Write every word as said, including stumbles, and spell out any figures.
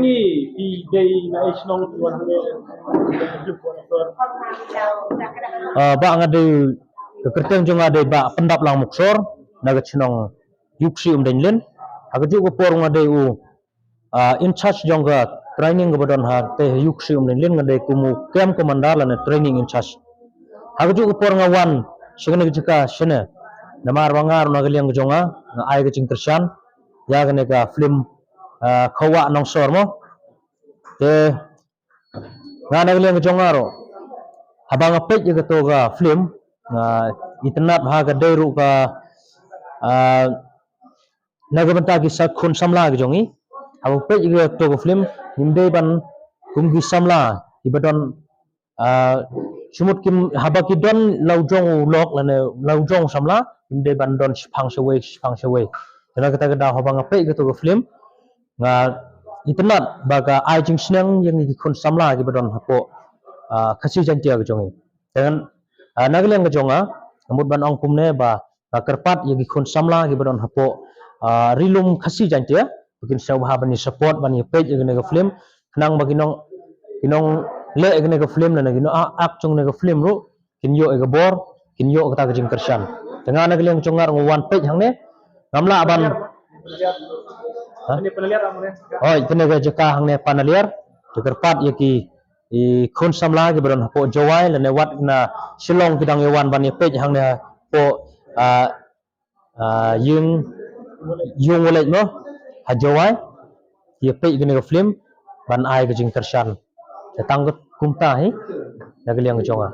Phi dei na ei shnong phi wan hangne? Ah, bah nga dei, ka kyrteng jong nga dei Bah Pyndaplang Muksor, na ka shnong Iewkshih Umdeiñlin. Ha kajuh ka por nga dei u, ah, in charge jong ka training kaba don ha te Iewkshih Umdeiñlin, nga dei kum u camp commander lane training in charge. Ha kajuh ka por nga wan sha kane ka jaka shane, namar ba nga ruh na ka liang ka jong nga nga ai ka jingkyrshan ïa kane ka film, ah, Khawah Nongsor mo. Te nga na ka liang ka jong nga ruh, haba nga peit ïa kato ka film, nga itynnad ha ka dei ruh ka, ah, na ka bynta ki sa khun samla ki jong ngi. Haba peit ïa kato ka film, ngim dei ban kum ki samla kiba don, ah, sumut kim, haba ki don la u jong u lok lane la u jong u samla, ngim dei ban don shiphang shawei shiphang shawei. Te na kata ka daw haba nga peit ïa kato ka film, nga itynnad ba ka ai jingsneng ïa ngi ki khun samla kiba don hapoh, ah, Khasi Jaiñtia ka jong ngi. Te ngan, ah, na ka liang ka jong nga, nga mut ban ong kumne ba nga kyrpad ïa ki khun samla kiba don hapoh, ah, Ri Lum Khasi Jaiñtia, ba kin sngewbha ban ïa support, ban ïa peit ïa kane ka film, khnang ba ki nong, ki nongleh ïa kane ka film lane ki nong, ah, act jong kane ka film ruh kin ïoh ïa ka bor, kin ïoh kata ka jingkyrshan. Te nga na ka liang jong nga ruh nga wan peit hangne, ngam lah ban, ha? Oi, kane ka jaka hangne Panaliar, te kyrpad ïa ki, i khun samla kiba don hapoh Jowai lane wat na Shillong ki dang ïa wan ban ïa peit hangne hapoh, ah, ah, ïing, ïing Walej mo, ha Jowai, ïa peit kane ka film ban ai ka jingkyrshan. Te tang kumta hi na ka liang jong nga.